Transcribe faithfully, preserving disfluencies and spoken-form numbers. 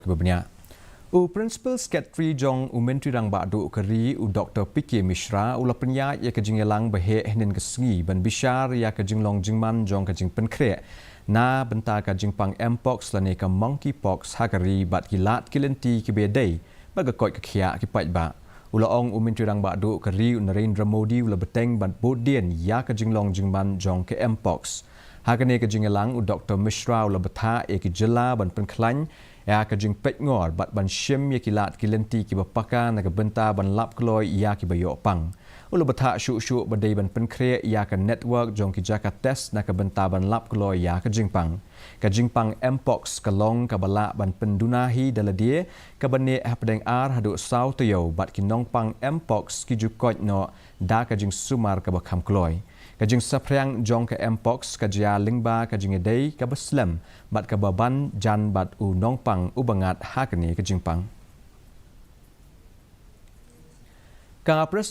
Kiba bniah. U Principal Secretary jong u Myntri Rangbah Duh ka ri, u Doktor P K Mishra, u la pynïaid ïa ka jingïalang ba heh hynnin ka sngi ban bishar ïa ka jinglong jingman jong ka jingpynkhreh na bynta ka jingpang mpox lane ka monkeypox ha ka ri bad ki lad ki lynti kiba dei bad ka koit ka khiah ki paidbah. U la ong u Myntri Rangbah Duh ka ri, u Narendra Modi, u la bteng bad bud dien ïa ka jinglong jingman jong ka mpox. Ha kane ka jingïalang, u Doktor Mishra u la bthah ïa ki jylla ban pynkhlaiñ ïa ka jingpeitngor bad ban shim ïa ki lad ki lynti kiba paka na ka bynta ban lap kloi ïa kiba ïoh pang. U la bthah shuh shuh ba dei ban pynkhreh ïa ka network jong ki jaka test na ka bynta ban lap kloi ïa ka jingpang. Ka jingpang mpox ka long kaba lah ban pynduna hi da lade, kaba neh hapdeng ar haduh saw taïew, bad ki nongpang mpox ki ju koit noh da ka jingsumar kaba kham kloi. Ka jingsaphriang jong ka mpox ka jia lyngba ka jingïadei kaba slem bad kaba ban jan bad u nongpang uba ngat ha kane ka jingpang. Ka President